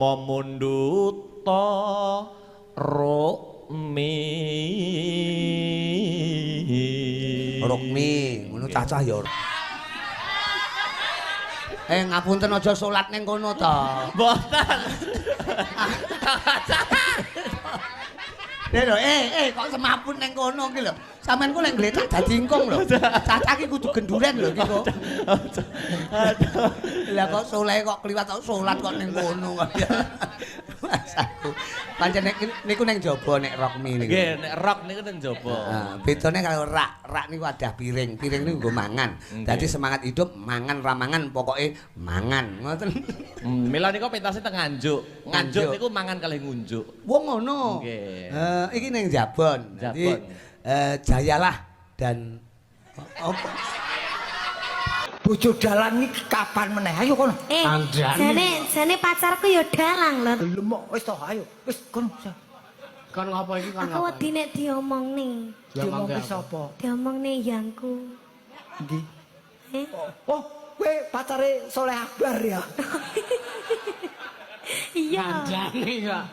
Munduta rukmi. Rukmi, ngono cacah ya. Eh, ngapunten, aja salat ning kono to. Mboten. Lho, kok semaput ning kono ki lho. Sampeyan ku lek ngletak dadi ingkung lho. Cacah ki kudu genduren lho iki kok. Lah kok soleh kok kliwat kok salat kok ning kono kok. Mas aku. Pancen nek niku ning jaba nek rokmi niku. Nggih, nek rok niku ning jaba. Heeh, bedane karo rak. Rak niku wadah piring, piring niku nggo mangan. Dadi semangat hidup mangan ra mangan pokoke mangan. Ngoten. Mila niku pentase teng Nganjuk. Nganjuk niku mangan kalih ngunjuk. Wong ngono. Nggih. Iki ning Jabon. Dadi Jabon. Jayalah dan apa? Bojo dalang iki kapan meneh? Ayo kono. Eh, jane jane pacarku ya dalang lho. Lemok wis to, ayo. Wis kono. Kon ngopo iki, kon Aku ngopo? wedi nek diomongne. Diomongke sapa? Diomongne yangku. Endi? Eh? Oh, kowe pacare Soleh Akbar ya? Iya. Kandhane kok.